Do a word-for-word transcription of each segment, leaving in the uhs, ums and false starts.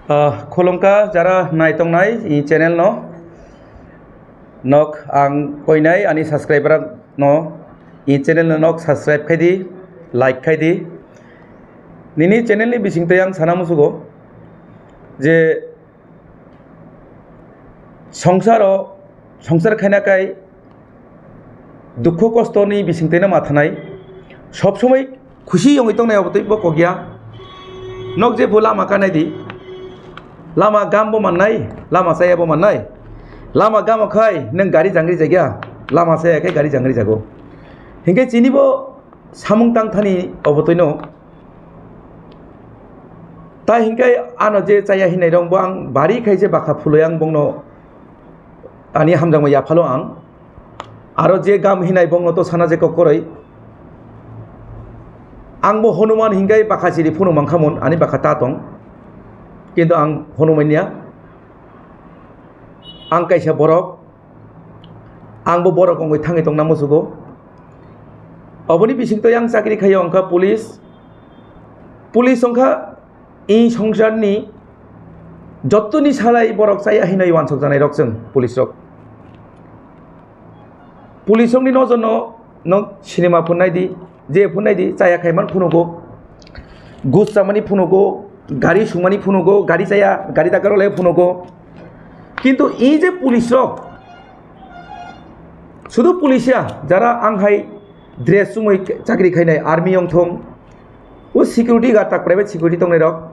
Ah, khulumkha jara naitongnai i channel no, nok ang koinai ani subscriber no i channel no nok subscribe khaidi, like khaidi. Nini channel ni bisingtwi ang sana musugo je songsaro, songsar khaina kai dukhu kosto ni bisingtwi no mathanai, sob somoi khusi wngwi tongnai obo twi bo kok ya. Nok je bo lama kanai di, lama gam bo mannai, lama saya bo mannai. Lama gamo khai nwng gari jangri jagya, lama saya khe gari jangri jago. Hinkhe chini bo samung tang thani obo twi no. Tai hinkhe ano je chaya hinai rong bo ang bari khai je bakha phuloi ang bongno ani hamjakma yaphalo ang. Aro je gam hinai bongno to sana je kokkoroi. Ang bo Hanuman hinkai bakha chiri phunu mankhamun ani bakha ta tong. Kintu ang Hanuman ya. Ang kaisa borok. Ang bo borok wngwi thangwi tongna musugo. Oboni bisingtwi ang chakri khayo wngkha police. Police wngkha i songsarni jottoni salai borok chaya hinwi wansok janai rok chwng police rok. Police rokni nojono nok cinema phunai di, je phunai di, chaya khaiman phunugo, gus chamani phunugo, gari sungmani phunugo, gari chaya, gari dakar le phunugo. Kintu i je police rok, sudu police ya, jara ang hai dress chumui chakri khainai, army wngthong, o security guard tak private security tongnai rok,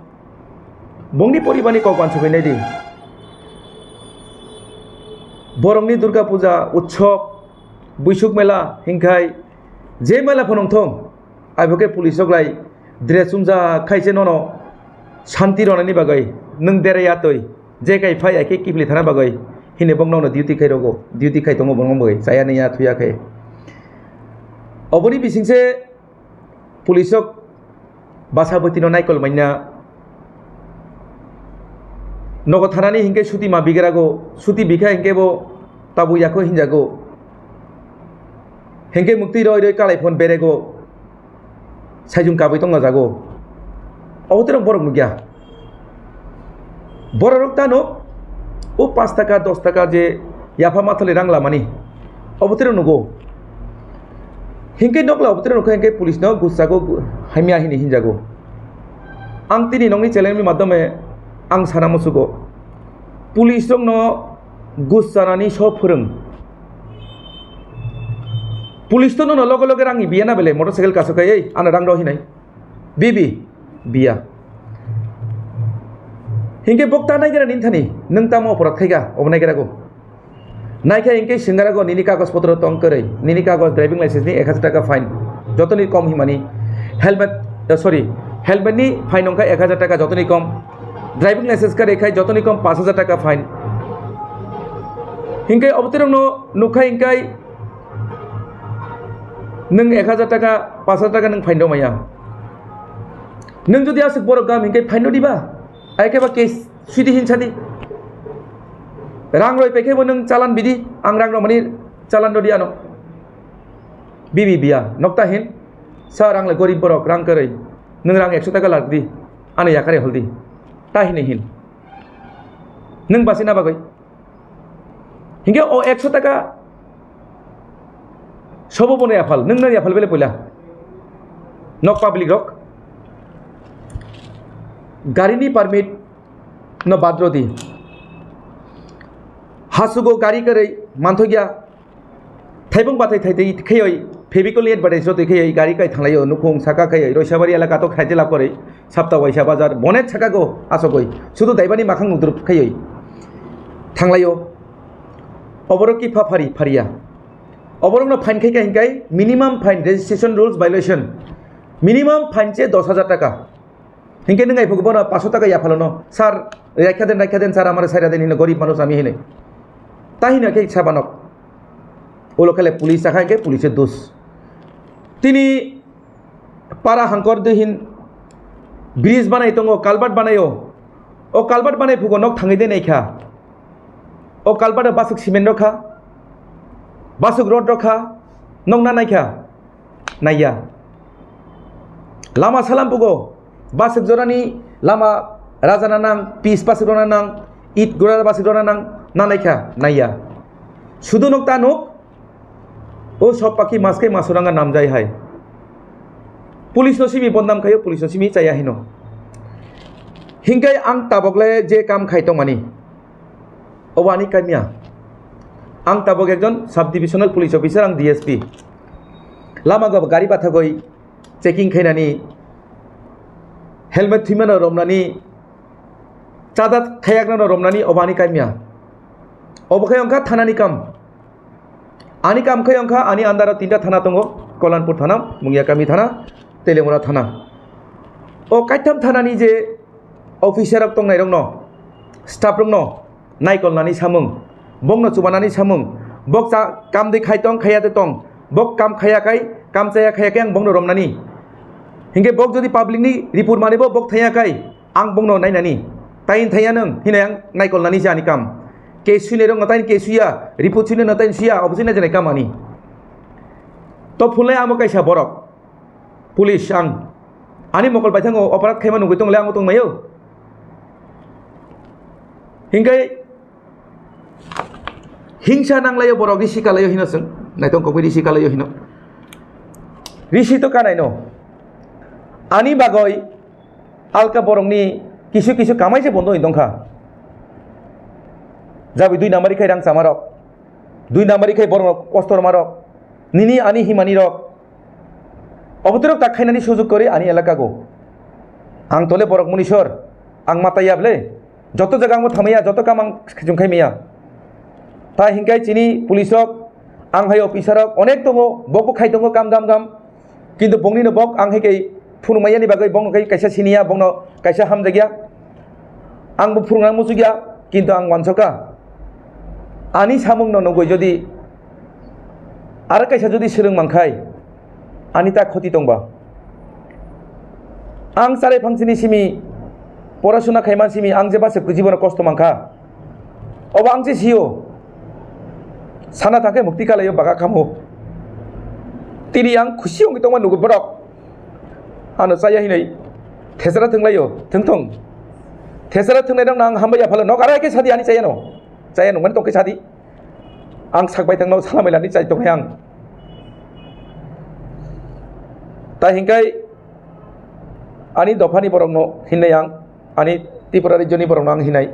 bongni poribani kok wansugwi nai di. Borokni Durga Puja, Utsob, Buisuk Mela, hinkhai je mela phano wngthong, abo khe police rok lai dress chumjak khai se nono shanti rwnani bagwi, nwng derai ya twi, je kai phai ya khe kiphilwi thana bagwi, hini bok nono duty khai rogo, duty khai tongo bongno bagwi, chaya naiya thuya khe. Oboni bising se police rok basa bwtwino naikol manya. Nogo thanani hinkhe suti ma bigrago, suti bikha hinkhe bo tabuk yakho hinjago. Hinkhe muktwi roi roi kalai phone berego, saijung kabui tongna jago. Obo tei borok nukya. Bororok tano o pash taka, dos taka je yapha mathali rang lamani, obo tei nugo. Hinkhe nokla obo tei nukha hinkhe police no gusago, hamya hini hinjago. Ang tini nokni channel ni madhyome ang sana musugo. Police rokno gus chanani so phwrwng. Police to nono loge loge rangni biya na bele motorcycle kaso kai, "Ei, ano rang rw hinai." Bibi, biya. Hinkhe bok ta naigra nini thani, nwng tamo oporat khaika, obo naigra go. Naikha hinkhe singara go nini kagoj potro tong kwrwi, nini kagoj driving license ni ek hajar taka fine. Jotoni kom himani helmet, eh, sorry, helmet ni fine wngkha ek hajar taka jotoni kom. Driving license kwrwi khai jotoni kom pash hajar taka fine. Hinkhe obo tei rokno nukha hinkhe nwng ek hajar taka, pash hajar taka nwng fine rw maya. Nwng jodi aswk borok gam hinkhe fine rw diba? Ai khe ba case sidi hin sadi. Rang roi pekhe bo nwng chalan bidi, ang rang rw mani chalan rw di ano. Bibi biya, nokta hin, "Sir, ang le gorib borok, rang kwrwi. Nwng rang ekso taka lak di, ano yakari hol di." Ta hini hin. Nwng basi na bagwi. Hinkhe o ekso taka sobo bono yaphal, nwng no yaphal bele puila. Nok public rok. Gari ni permit no badro di. Hasugo gari kwrwi manthokya. Thaibung bathai thai thai kheyoi, Fevicol ni advertise rw twi kheyoi, gari kai thanglaio, nukhung saka kheyoi, Roisabari elaka to khaite lab kwrwi, sapta waisa bazar, bonet saka go asogoi, sudu daibani makhang nudrup kheyoi thanglaio. Oborok ki pha phari, phariya. Oborokno fine khai kha hinkai minimum fine, registration rules violation. Minimum fine che dos hajar taka. Hinkhe nwng ai phugu bono paso taka yaphalo no, "Sir, raikha den, raikha den, sir, amare saira den," hino, "Gorib manush ami," hino. Ta hino khe sabanok. Ulo khele police sakha hinkhe police dos. Tini para hangkor de hin bridge banai tongo, culvert banaio. O culvert banai phugo nok thangwi de naikha. O culvert basuk cement rokha. Basuk rod rokha. Nok na naikha. Naiya. Lama salam pugo, basuk jorani lama Raja na nang, peace basik rok na nang, it gura basik rok na nang, nanai kha, naiya. Sudu nuk ta nuk, o sob pakhi maske masuranga namjai hai. Police no simi bondam khayo, police no simi chaya hino. Hingkai ang tabok le je kam khai tongmani. Obo ani kamya. Ang tabok ekjon sub divisional police officer, ang D S P. Lama go gari bathagoi checking khainani, helmet thwimano romnani, chada thayaknano romnani, obo ani kamya. Obo khe wngkha thanani kam. Ani kam khe wngkha, ani under o tinta thana tongo, Kollanpur thana, Mungiakami thana, Teliamura thana. O kaitham thanani je officer rok tongnai rokno, staff rokno naikolnani samung, bongno chubanani samung, bok cha kam de khai tong, khaya de tong, bok kam khaya kai, kam chaya khaya kai ang bongno romnani. Hingke bok jodi public ni report mani bo bok thaya kai, ang bongno nainani. Tain thaya nung, hinai ang naikolnani je ani kam. Case sui nai rokno tain case suya, report sui nai no tain suya, obo se nai je nai kam ani. To phunlai amo kaisa borok. Police ang. Ani mokol baithango operate khaima nugwi tong le ang tong maio. Hingkai hingsa nanglaio borok risi kalaio hino chwng. Naitong kokwi risi kalaio hino. Risi to kanai no. Ani bagoi alka borokni kisu kisu kamai se bondo hin tongkha. Jabi dui nambari khai rang chamarok. Dui nambari khai borok kosto rok. Nini ani himani rok. Obotorok tak khainani sujuk kori ani elaka go. Ang tole borok munisor, ang mata yable. Joto jaga ang thamaya, joto kam ang khejong khai maya. Ta hingkai chini police rok, ang hai officer rok, onek tongo, bokbo khai tongo kam gam gam. Kintu bongni no bok ang hai kai phunukmaya ni bagwi bongno kai kaisa siniya, bongno kaisa hamjakya. Ang bo phunukna muchukya, kintu ang wansokha. Ani samung no nugwi jodi aro kaisa jodi swrwng mankhai, ani ta khoti tongba. Ang charai phangsini simi, porasuna khaiman simi, ang je base jibono kosto mankha. Obo ang se sio. Sana thangkhe mukti kalaio baga kamo. Tini ang khusi wngwi tongma nugo borok. Ano chaya hinai. Thesra thwnglaio, thwngthong. Thesra thwngnai rokno ang hambai yaphalo. Nok arai khe sadi ani chayano. Chaya nungmani tongkhe sadi. Ang sak baithangno salamai lani chai tongnai ang. Tai hinkai ani dophani borokno hinai ang. Ani Tripura rajyoni borokno ang hinai.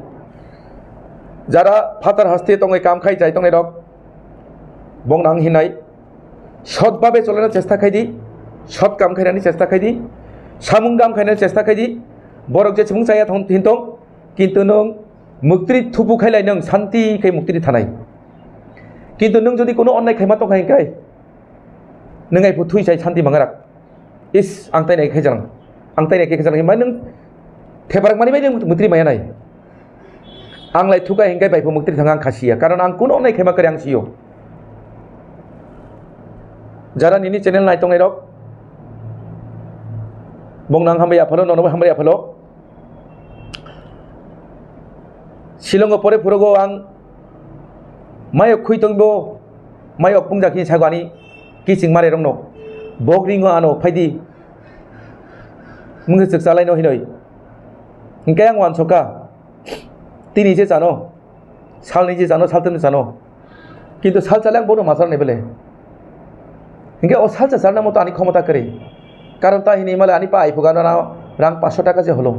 Jara phatar haste tongwi kam khai chai tongnai rok, bongno ang hinai. Sot babe cholena chesta khai di, sot kam khainani chesta khai di, samung gam khainani chesta khai di. Borok je chimung chaya thon-, hintong, kintu nwng muktri thupu khailai nwng santi khai muktri thanai. Kintu nwng jodi kono onnai khaima tongkha hinkai, nwng ai phu thui chai santi mangarak. Is, ang tai nai khe jang. Ang tai nai khe jang. Himai nwng theparak mani bai nwng mutri maya nai. Ang lai thuka hingkai bai phu mutri thang ang khasiya. Karon ang kuno nai khema kare ang siyo. Jara nini channel nai tongnai rok, bong nang hambai aphalo, nono hambai aphalo. Shillongo pore phurogo ang mayok khui tongbo, mayok pungjak hini sago ani kiching mare rokno. Bok ringo ano phaidi. Mungse chwk chalaino hinoi. Hinkhe ang wansokha. Tini je chano. Salni je chano, saltini chano. Kintu sal chale ang bono ma charnai bele. Hinkhe o sal cha charna moto ani khomota kwrwi. Karon ta hini male ani pa aiphuga no rang paanch sho taka je holo.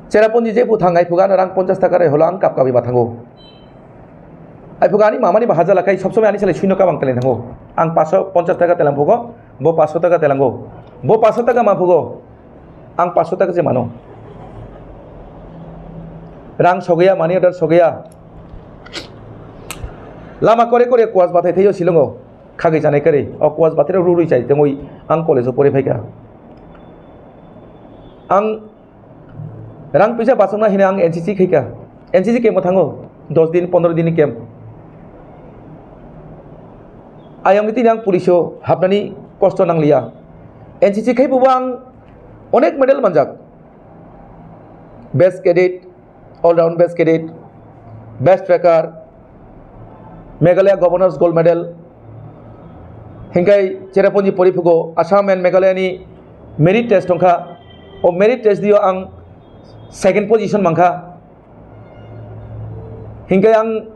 Cheraponi je buthang aiphuga no rang ponchas taka rwi holo ang kap kabi bathango. Aiphuga ani mamani ba hajala kai sob somoi ani salai suino kabang teleng thango. Ang paanch sho ponchas taka telang phugo, bo paanch sho taka telango. Bo paanch sho taka ma phugo. Ang paanch sho taka se mano. Rang sogaya, money order sogaya. Lama kore kore kuas bathai thaio Shillongo. Khagwi chanai kwrwi. O kuas bathai rok rurwi chai tongwi ang college o pore phaikha. Ang rang pisa bachokna hino ang N C C khaikha. N C C camp o thango. Dos din, pondro din ni camp. Ayang tini ang police o hapnani kosto nangliya. N C C khai bo ang onek medal manjak. Best cadet, all round best cadet, best tracker, Meghalaya Governor's Gold Medal. Hinkai Cherrapunji poriphugo Assam and Meghalaya ni merit test tongkha. O merit test dio ang second position mankha. Hinkhe ang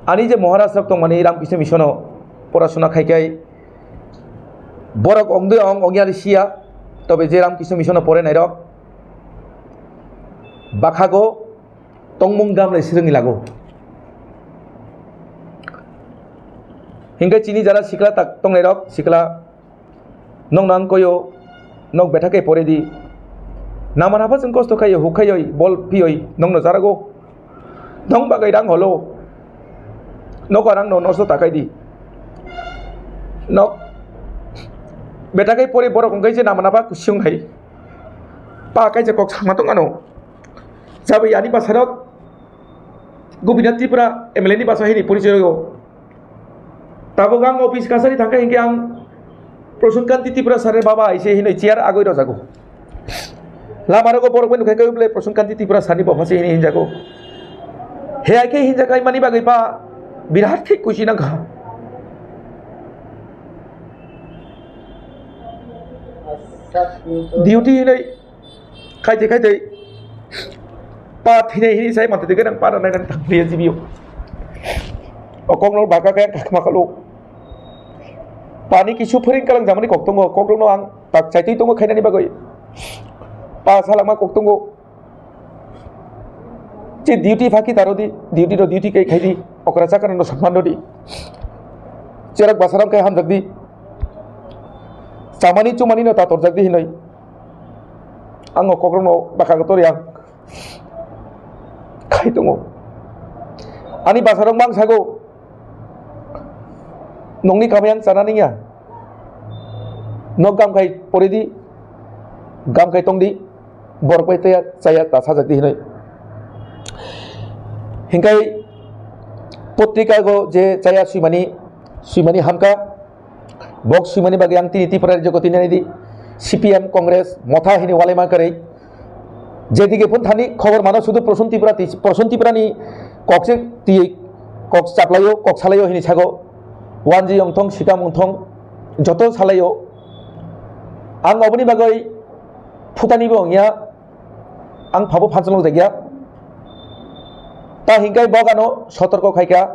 ani je Maharaj rok tongmani Ramkrishna Mission o porasona khaikhai borok ongdui ong ongya siya, tobe je Ramkrishna Mission o porenai rok bakhago tongmung gamle swrwngni lago. Hinkhe chini jara sikla tak tongnai rok sikla nokno ang koyo, nok betha khe pore di. Naman hapha chwng kosto khayo, huk khayo, bol phiyoi, nokno jarago. Nong bagwi rang holo. Nok arang no nosto takai di. Nok betha khe pore borok wngkhe je naman hapha kusiung hai. Pa kaisa kok sama tong ano. Jabwi ani bwsarok Gopinath Tripura M L A ni bwsa hini porichoi rw. Tabuk ang office kasari thangkha hinkhe ang Prasun Kanti Tripura sir ni baba hai se hinwi chair agoi rw jago. Lama rogo borok bai nukha khe bole Prasun Kanti Tripura sir ni baba se hinwi hinjago. He hai khe hinjak hai mani bagwi pa birat khe kusi nangkha. Duty hinwi Khaitwi khaitwi pa thinai hini sai mantwi twi gwnang pa rwnai nang thang liya jibio. O kokno baka kaya kakma kalo. Pani kisu phering kalang jamani kok tongo, kok rokno ang tak chaitwi tongo khainani bagwi. Pa salangma kok tongo. Che duty phaki taro di, duty ro duty kai khai di, okra chakra no samman di. Cherak basaram kai hamjak di. Chamani chumani no tatorjak di hinoi. Ang o kokrokno bwkha kotor yang khai tongo. Ani bwsarok mang sago, "Nokni kamai ang chana nangya. Nok gam khai pori di, gam khai tong di, borok bai taya chaya ta sajak di," hinoi. Hinkai potrika go je chaya swimani, swimani hamka, Bok swimani bagwi ang tini Tripura rajyo gotini nai di, C P M, Congress, Motha hini walaima kwrwi. Jedige phun thani khobor mano sudu Prasun Tripura ti-, Prasun Tripura ni kok se twi kok chaplaio, kok salaio hini sago. Wanji ongthong, sikam ongthong, joto salaio. Ang oboni bagwi phutani bo ongya, ang phabo phanchalo jakya. Ta hinkai bok ano sotorko khaikha,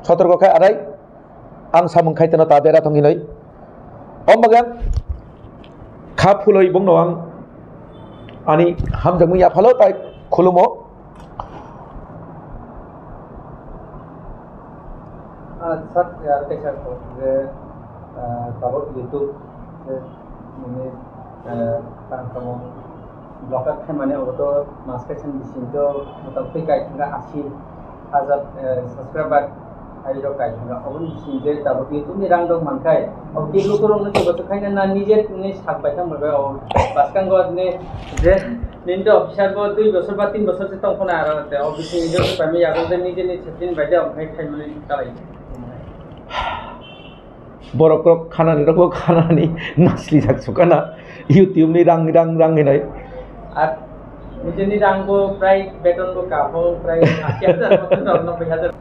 sotorko khai arai. Ang samung khai teno ta bera thong hinoi. Om bagan kha phuloi bongno ang ani hamjakmung yaphalo tai khulumo. Ah, sir, ya, kaisa kok je, ah, tabuk YouTube je nini, ah, tang tamo vlogger khaimani obo to mas kaisa ni bising to motamoti kaithanga asi hajar, eh, subscriber hai rok kaithanga. Oboni bising je tabuk YouTube ni rang rok mankhai, obo khe lukurok no chubachu khaina na nije ni sak bai thang bai bai obo bwskango ni je nini to officer bo dui bosor ba tin bosor se tong khona aro te obo bising je paimani yago je nije ni setting bai de obo khai khaimani kalai. Borok rok khanani rok bo khanani nasli jak sukana YouTube ni rang rang rang hinai. Ar nijeni rang bo prai beton bo kapho prai ashi hajar, nobbai hajar.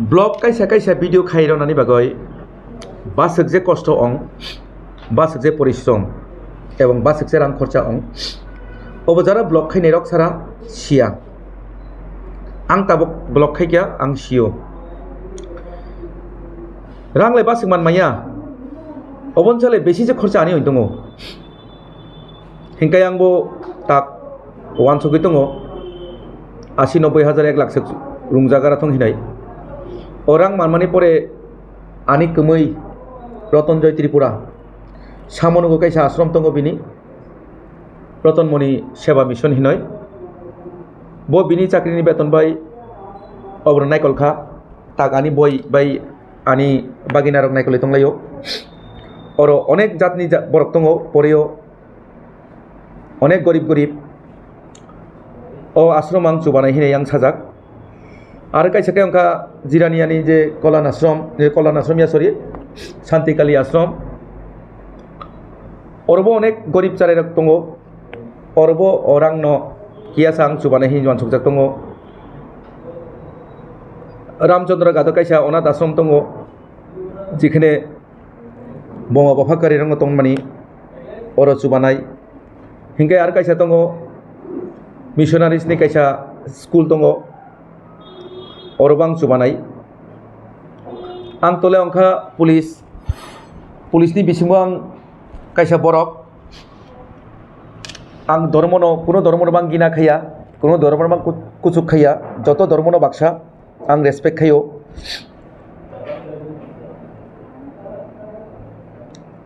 Vlog kaisa kaisa video khai rwnani bagwi baswk je kosto ong, baswk je porishrom ebong baswk je rang khorcha ong, obo jara vlog khainai rok sara siya. Ang tabuk vlog khaikya ang sio. Rang le baswk man maya. Oboni sale besi je khorcha ani oi tongo. Hinkai ang bo tak wansugwi tongo. Asi noboi hajar ek lakh se rungjak ara thong hinai. O rang manmani pore ani kwmwi Roton Joy Tripura. Samonugo kaisa ashram tongo bini. Roton Moni Seva Mission hinoi. Bo bini chakrini beton bai oborok naikol kha. Tak ani boi bai ani bagina rok naikolwi tonglaio. Oro onek jatni ja-, borok tongo, porio onek gorib gorib. O ashram ang chubanai hinwi yang sajak. Aro kaisa khe wngkha Jiraniani je Kollan Ashram, je Kollan Ashram ya, sorry, Santi Kali Ashram. Orobo onek gorib charairok tongo. Orobo o rangno kiyasa ang chubanai hinwi uansukjak tongo. Ramchandra Gado kaisa onath ashram tongo, jekhene buma bapha karirokno tongmani oro chubanai. Hinkhe ar kaisa tongo, missionaries ni kaisa school tongo, oro bo ang chubanai. Ang tole wngkha police, police ni bisingo ang kaisa borok. Ang dhormono, kuno dhormono bang gina khaiya, kuno dhormono bang ku-, kuchuk khaiya, joto dhormono baksa ang respect khaio.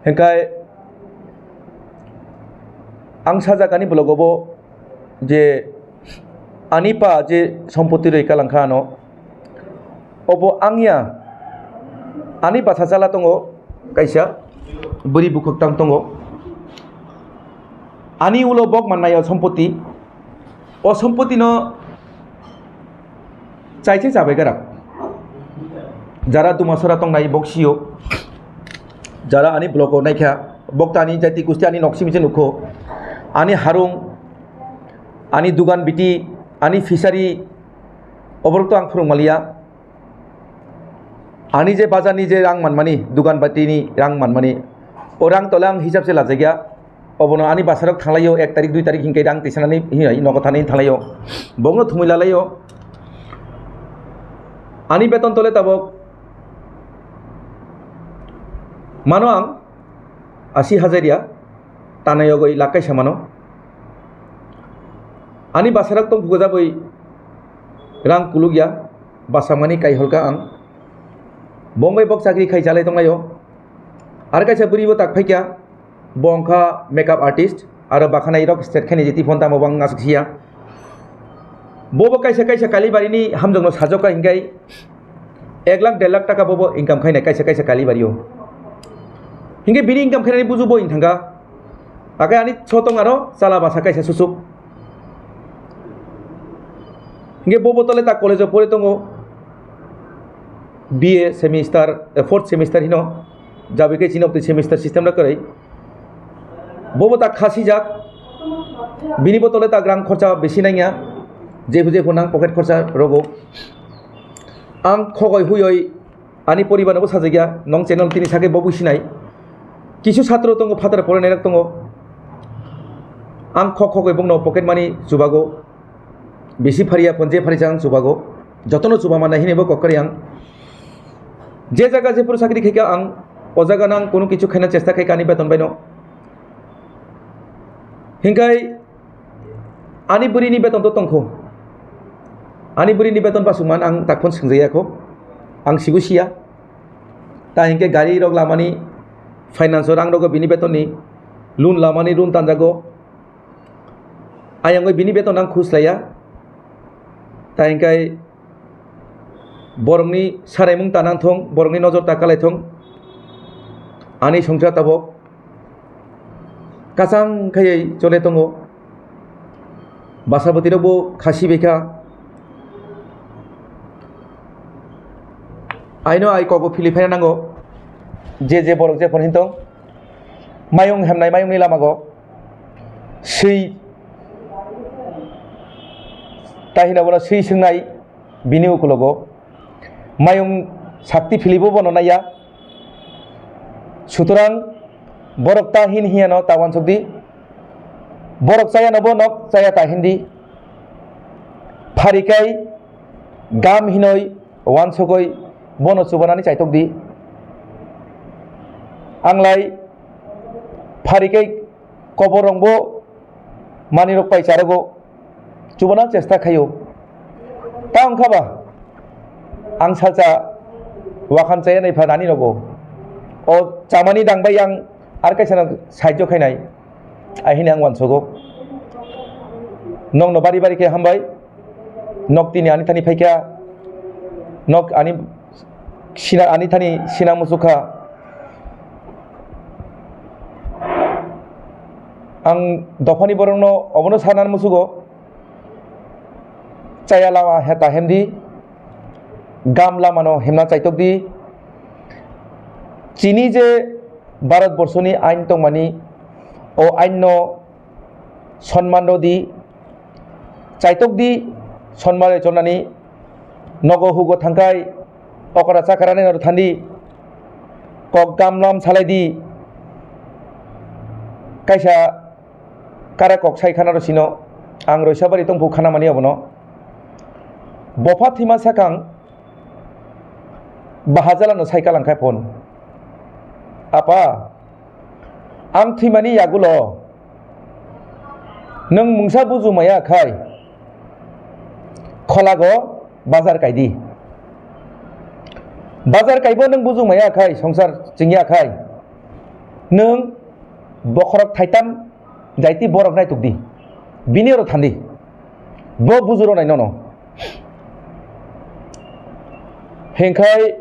Hinkhe ang sajak ani vlog o bo je ani pa je sompoti rwi kalangkha ano, obo ang ya, ani basa chala tongo, kaisa bwrwi bukhuk tang tongo, ani ulo bok mannai o sompoti, o sompoti no chaise chabai garak. Jara Dumasora tongnai bok sio, jara ani vlog o naikha, bok ta ani jati gusti ani nok simi se nukho, ani harung, ani dugan biti, ani fishery, oborok to ang phwrwng maliya. Ani je bazar ni je rang manmani, dugan bati ni rang manmani, o rang tole ang hisab se lajagya. Obono ani basarok thanglaio, ek tarik, dui tarik hinkhe rang tisanani hinwi nogo thani thanglaio. Bokno thumui lalaio. Ani beton tole tabok mano ang asi hajar ya, tanai yogoi lakh kaisa mano. Ani basarok tong phugajaboi rang kulukya, basamani kaiholka ang. Bombai bok chakri khai chalai tonglaio. Ar kaisa bwrwi bo tak phaikya, bo wngkha makeup artist, aro bakhanairok state khaini jiti phone tamo bo ang aswk siya. Bo bo kaisa kaisa Kalibari ni hamjokno sajokha hinkai ek lakh der lakh taka bo bo income khainai kaisa kaisa Kalibari o. Hinke bini income khainani buju bo wng thangkha. Akai ani sotong aro chala basa kaisa susuk. Hinke bo bo tole ta college o pore tongo. B A semester, eh, fourth semester hino, jabi khe chini obtwi semester system rok kwrwi. Bobo ta khasijak, bini botole ta rang khorcha besi nangya, jephu jephu nang pocket khorcha rogo. Ang khogoi huyoi ani poribar no bo sajagya, nong channel tini sakhe bo businai. Kisu satro tongo, phataro porinai rok tongo. Ang khok khogoi bongno pocket money chubago. Bisi phariya phone je phari chang chubago. Jotono chuba mana hini bo kok kwrwi ang. Je jaga jephuru sakri khaikha ang, o jaga nang kunu kichu khaina chesta khaikha ani beton baino. Hinkai ani bwrwini beton to tongkho. Ani bwrwini beton basukman ang tak phone swngjaya kho. Ang sibu siya. Ta hinkhe gari rok lamani finance o rang rogo bini betonni. Loan lamani loan tanjago. Ayangwi bini beton ang khus laiya. Ta hinkhe borokni saraimung ta nang thung, borokni nojor ta kalai thung. Ani songsa tabok kachang khaiwi chole tongo. Basa bwtwi rok bo khasi bai kha. Aino ai kogo philip phaina nango. Je je borok je phone hintong. Mayung hemnai mayungni lamago. Swi. Tahina bono swi swngnai bini ukulogo. Mayung sakti philibo bono naiya. Sutorang borok ta hin hiyano ta wansuk di. Borok chaya no bo nok chaya ta hindi. Pharikai gam hinoi wansugoi bono chubanani chaitok di. Anglai pharikai koborongbo manwirok pai charogo chubana chesta khaio. Ta wngkha ba ang salsa wakhan chaya nai pha nani rogo. O chamani dang bai ang ar kaisa no sahajyo khainai. Ahini ang wansogo. Nokno bari bari khe hambai. Nok tini ani thani phaikha. Nok ani sina ani thani sina musukha. Ang dophani borokno obono sanan musugo. Chaya lama heta hemdi. Gam lamano hemna chaitok di. Chini je Bharat borsoni ain tongmani o ain no sonman rw di. Chaitok di, sonma rechonani nogo hugo thangkai, okra chakra nai naro thandi, kok gam lam salai di, kaisa kara kok sai khana rw sino, ang Roisabari tongphu khana mani abono. Bopha thwima sakang Bahajalano sai kalang khai phone, "Apa, ang thwimani yagulo nwng mungsa buju maya khai kholago bazar kaidi. Bazar kaibo nwng buju maya khai, songsar chingya khai, nwng bokhorok thaitam jaiti borok naitukdi, bini oro thandi, bo buju rwnai nono." Hinkhai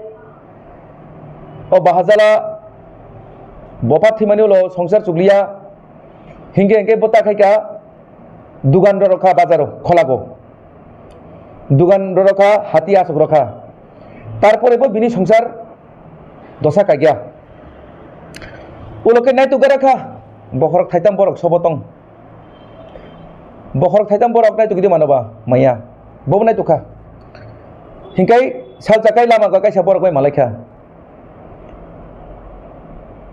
o Bahajala bopha thwimani ulo songsar chukliya, hinkhe hinkhe bo ta khaikha dugan rorokha bazaro kholago, dugan rorokha hati asok rokha, tarpore bo bini songsar dosa kaikya. Ulo khe naituk garakha, bokhorok thaitam borok sobo tong. Bokhorok thaitam borok naituk gidi manoba maya. Bobo naituk kha. Hinkhai salsa kai lama ga kaisa borok bai malaikha.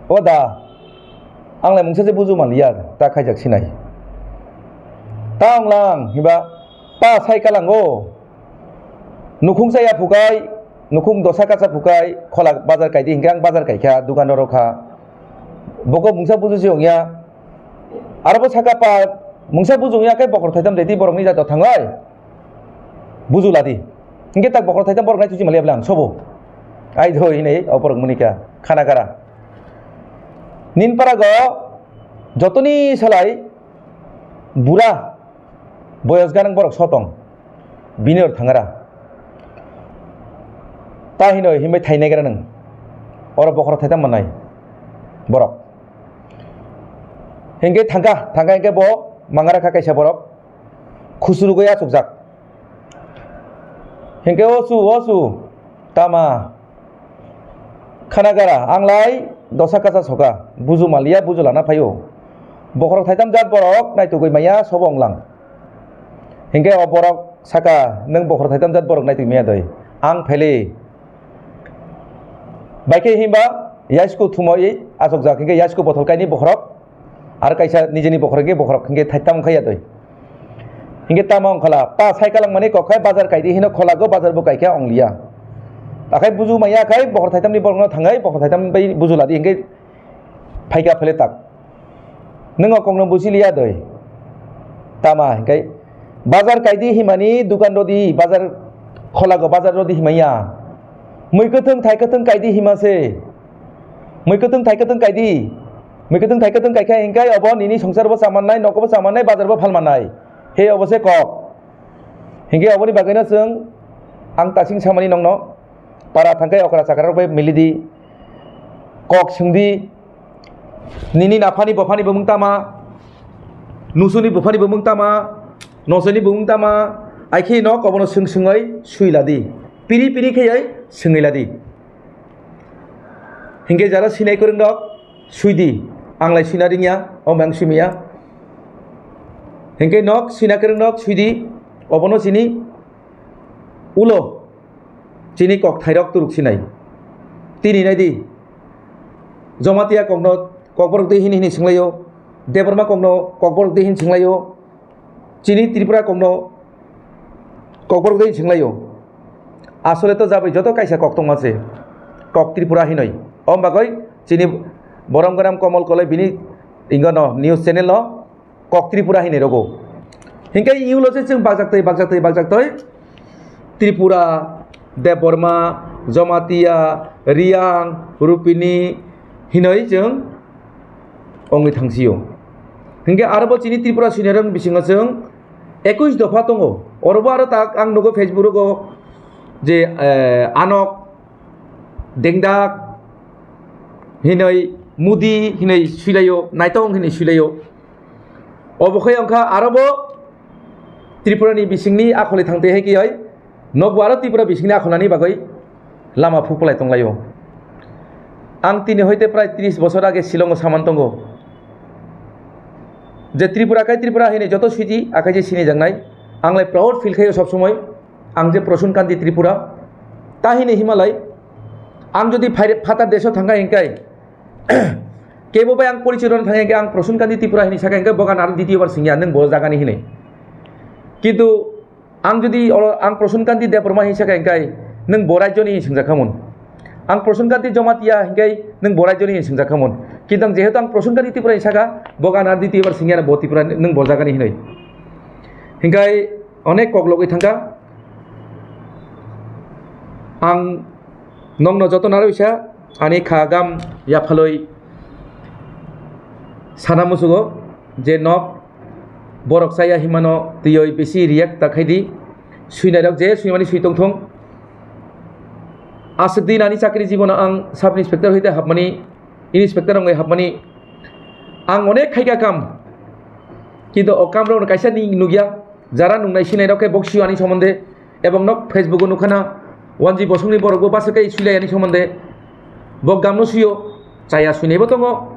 "O da, ang lai mungsa je buju maliya, ta khaijak sinai. Ta onglang hiba, pa sai kalango. Nukhung saya phukai, nukhung dosa kasa phukai, khola bazar kaidi hinkhe ang bazar kaikha, dugan rorokha. Boko mungsa buju se ongya." Aro bo saka pa mungsa buju ongya khe bokhorok thaitam jaiti borokni jato thanglai. Buju ladi. Hinkhe tak bokhorok thaitam borok nai chuchi maliya bwle ang sobo. Ai do hinwi o borok munika khana kara. Nin parago jotoni salai bura boyos ganang borok sotong. Bini or thangara. Ta hino himbai thai negra nang. Oro bokhorok thaitam manai. Borok. Hinkhe thangka, thangka hinkhe bo mangara kha kaisa borok. Khusuru goi achukjak. Hinkhe o su, o su. Tama. Khana gara, ang lai dosa kasa soka, buju maliya, buju lana phaio. Bokhorok thaitam jat borok naitugwi maya, sobo wnglang. Hinkhe o borok saka, "Nwng bokhorok thaitam jat borok naitugwi maya doi? Ang phele." Baikhe himba, yaisko thumoi achokjak, hinkhe yaisko bothol kaini bokhorok, Aro kaisa nijini bokhorok khe bokhorok hinkhe thaitam wngkha ya doi. Hinkhe tama wngkhala, pa sai kalang mani kok khai bazar kaidi hino kholago bazar bo kaikha ongliya. Akhai buju maya khai bokhorok thaitamni borokno thangai bokhorok thaitam bai buju ladi hinkhe phaika phele tak. Nwng o kokno buji liya doi. Tama hinkhe bazar kaidi himani dukan rodi bazar kholago bazar rodi himaya. Mui kwthwng thai kwthwng kaidi hima se. Mui kwthwng thai kwthwng kaidi. Mui kwthwng thai kwthwng kaikha hinkhe obo nini songsar bo chamannai, nogo bo chamannai, bazar bo phalmannai. He obo se kok. Hinkhe oboni bagwino chwng ang tasing samani nongno para thangkhe okra chakra rok bai milidi. Kok swngdi. Nini naphani bophani bumung tama. Nusuni buphani bumung tama. Nosoni bumung tama. Aikhe nok obono swng swngwi sui ladi. Piri piri kheyai swngwi ladi. Hinkhe jara sinai kwrwng rok suidi, ang lai sina ringya, o mang simiya. Hinkhe nok sina kwrwng rok suidi, obono chini ulo chini kok thairok turuk sinai. Tini naidi, Jamatia kokno kokborok twi hini hini swnglaio, Debbarma kokno kokborok twi hini swnglaio, Chini Tripura kokno kokborok tei swnglaio. Asole to jabai joto kaisa kok tongma se. Kok Tripura hinoi. Om bagoi chini borom gonam Komol Koloi bini ingono news channel no kok Tripura hinoi rogo. Hinkhe iulo se chwng bakjak tei bakjak tei bakjak tei Tripura, Debbarma, Jamatia, Riang, Rupini hinoi chwng ongwi thangsio. Hinkhe aro bo chini Tripura senior rok bisingo chwng ekush dopha tongo. Oro bo aro tak ang nugo Facebook rogo je, eh, Anok, Dengdak hinoi, Mudi hinoi suilaio, Naitong hinoi suilaio. Obo khai wngkha aro bo Tripura ni bisingni akholi thangtwi hai khe oi. Nokbo aro Tripura bisingni akholani bagwi lama phuk phlai tonglaio. Ang tini hoite prai tris bosor age Shillongo saman tongo. Je Tripura kai Tripura hini joto siji akai je sini jangnai. Ang lai proud feel khaio sob somoi. Ang je Prasun Kanti Tripura. Ta hini himalai. Ang jodi phai-, phatar deso thangkha hinkai. Kebo bai ang porichoi rwna thangya hwnkhe ang Prasun Kanti Tripura hinwi sakha hwnkhe bo gana aro ditiyo bar swngya, "Nwng bo jagani?" hinwi. Kintu ang jodi oro ang Prasun Kanti Debbarma hinwi sakha hwnkhe, "Nwng bo rajyoni?" hinwi swngjak khamon. Ang Prasun Kanti Jamatia hwnkhe, "Nwng bo rajyoni?" hinwi swngjak khamon. Kintu ang jehetu ang Prasun Kanti Tripura hinwi sakha, bo gana aro ditiyo bar swngya, "Bo Tripura, nwng bo jagani?" hinwi. Hwnkhe onek kok logwi thangkha. Ang nokno joto narwisa ani kha gam yaphalwi sana musugo je nok borok chaya himano twiwi bisi react ta khaidi, swinairok je swimani swi tongthung. Aswk din ani chakri jibono ang sub inspector hoite hapmani, inspector wngwi hapmani ang onek khaikha kam, kintu o kamrokno kaisa ni nukya. Jara nungnai sinairok khe bok sio ani somonde, ebong nok Facebook o nukha na, wanji bosongni borokbo basa khe suilai ani somonde, bok gamno sio, chaya suinaibo tongo.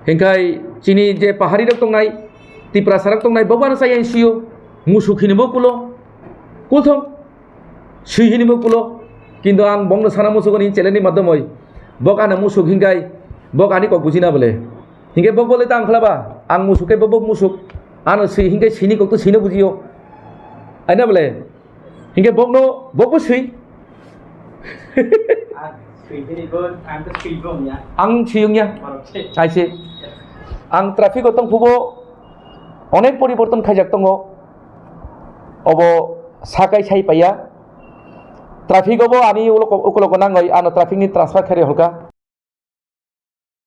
Hingkhai chini je pahari rok tongnai, Tiprasa rok tongnai, bok ano chaya sio, musuk hinwi bo kulo, kulthong, sui hinwi bo kulo, kintu ang bongno sana musugo ni channel ni madhyamoi, bok ano musuk hingkhai, bok ani kok bujina bole. Hingke bok bole tang khlaba, ang musuk ke bok, bok musuk. Ano swi hingke sini kok to sino bujiyo. Aina bole. Hingke bok no, bok bo swi. Ang swi bini bo, ang to swi bo ya. Ang swi ya. Borok se. Aise. Ang traffic o tong phubo onek poriborton khaijak tongo. Obo sakai sai paiya. Traffic obo ani ulo ko, ulo ko nangoi ano traffic ni transfer khairi holka.